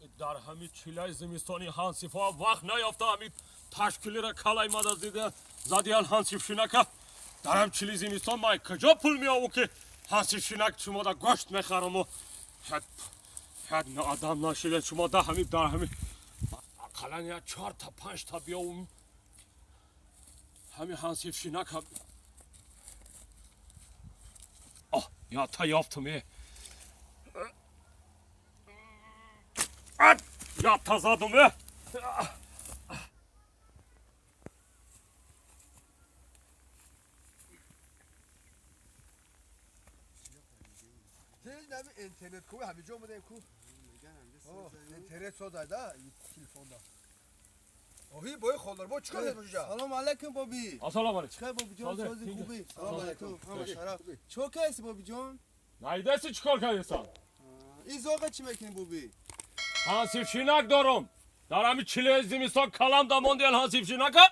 Дар ҳами чилаи зимистони ҳансифҳо вақт наёфта, ҳами ташкилира калай мада зида задиян ҳансифшинака. Дар ҳам чили зимистон май куҷо пул меёву, ки ҳансифшинак шумода гӯшт мехараму? Ҳад одам нашида шумо да ҳами дар ҳами ақаллан як чорта панҷта биёвум ҳами ҳансифшинака. Оҳ, ята ёфтум е. Ята задум е. Интернет ку ҳамиҷо омадаем ку, интернет созайда телефонда. Оҳи бои холдарбо чикор мебошиҷа? Салом алайкум, боби. Ассалому алайкум. Чикор, бобиҷон, сози, хуби? Салом алайкум, ҳама шараф. Чикор кардеси, бобиҷон? Найдаси, чикор кардесан? Ин зоға чӣ мекунӣ, боби? Ҳансифшинак дорум. Дар ҳами чилаи зимистон калам дамондиян ҳансифшинака.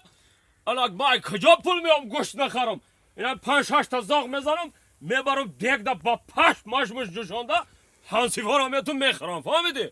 Анак май куҷо пул меём, гӯшт нахарам? Ина панҷ шашта зоғ мезанам, мебарам дегда, ба пашт машмуш ҷӯшонда ҳансифҳоро метун мехӯрам, фаҳмидӣ?